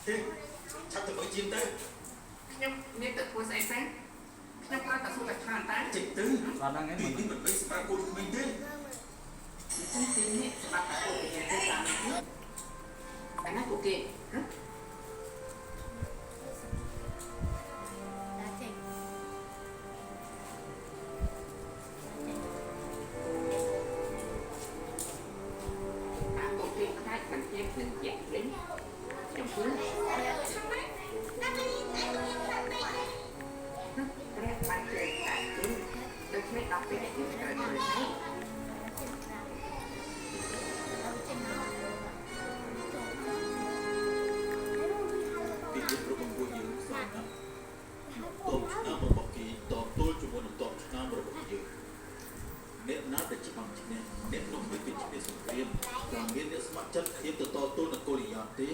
ទេឆាប់ទៅមើលជាងទៅ ខ្ញុំមានទៅធ្វើស្អីផ្សេងខ្ញុំគ្រាន់តែសួរតែឆ្លើយតែ ចេញទៅ បាទហ្នឹងឯង ទីនេះមិនមែនសម្រាប់កូនក្មេងទេ អញ្ចឹងទីនេះសម្រាប់តែពួកគេទេតាមនេះតែណាពួកគេហ៎ ដាក់ចេញ តាមពួកគេខ្លាចមិនជានឹងជាក់វិញខ្ញុំធ្វើព្រះបានជ្រែកតែគឺដូច្នេះដល់ពេលដែលយើងត្រូវធ្វើហើយ ទីនេះរបស់ពួកយើងខ្សោយណាស់តបឆ្នាំរបស់គេតទល់ជាមួយនឹងតបឆ្នាំរបស់យើងអ្នកណាដែលច្បាំងឈ្នះអ្នកនោះមិនเป็นឈ្នះសង្គ្រាមតែមានអ្នកស្ម័គ្រចិត្តហ៊ានទៅតទល់នឹងកូលីយ៉ាទេ